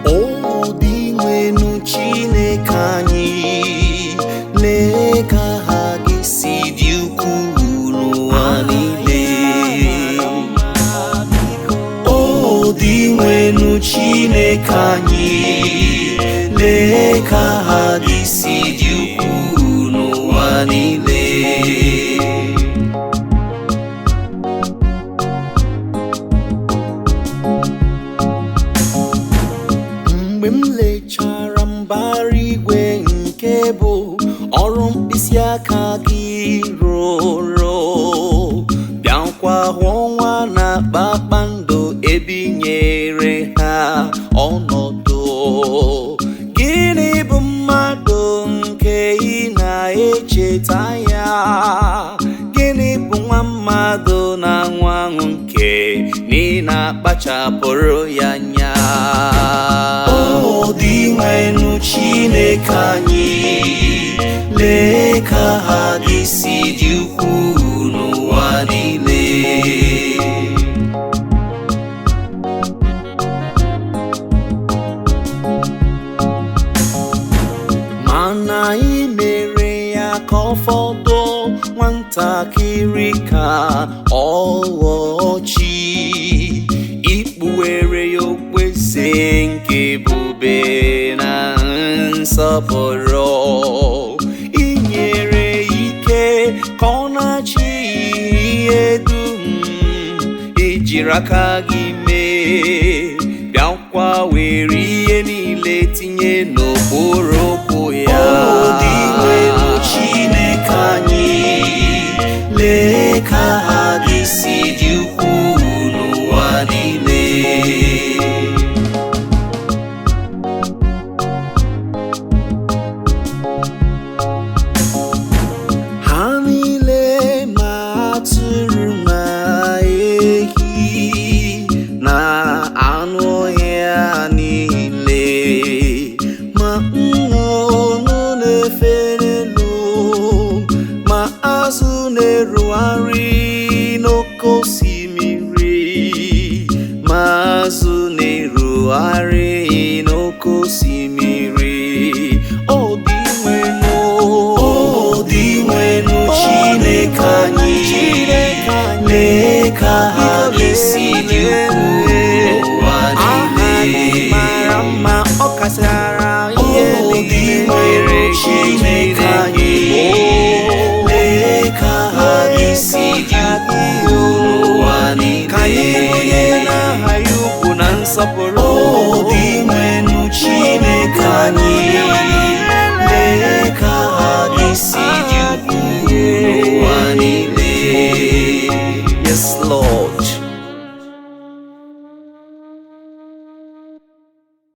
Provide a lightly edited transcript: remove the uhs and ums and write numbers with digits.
O Dinwenu Chineke anyị, lee ka aha gị si dị ukwuu n'ụwa niile. O Dinwenu Chineke anyị, lee ka aha gị si dị ukwuu n'ụwa niile. Mgbe m lechara mbara igwe nke bụ ọrụ mkpịsị aka gị rụrụ, bịakwa hụ ọnwa na kpakpando ebinyere ha ọnọdụ. Gịnị bụ mmadụ nke ị na-echeta ya? Gịnị bụ nwa mmadụ na nwa ahụ nke na ị na-akpachapụrụ ya anya? O Dinwenu Chineke anyị, lee ka aha gị si dị ukwuu n'ụwa niile. Mana ị mere ya ka ọ fọdụ nwatakịrị ka ọ ghọọ chi, ikpughere ya okpueze nke ebube na nsọpụrụ, inyere ya ike ka ọ na-achị ihe dum ijiri aka gị mee, bịakwa were ihe niile tinye n'okpuru ụkwụ ya. O Dinwenu Chineke anyị, lee ka aha gị si dị ukwuu n'ụwa niile. Ha niile ma atụrụ ma ehi na anụ ọhịa niile, ma nnụnụ na-efe n'elu, ma azụ na-erugharị n'oké osimiri, ma azụ na-erugharị n'oké osimiri. O Dinwenu, O Dinwenu Chineke anyị, lee ka aha gị si dị ukwuu n'ụwa niile. Mara mma, ọ kasịara ihe O niile Dinwenu mere. Chineke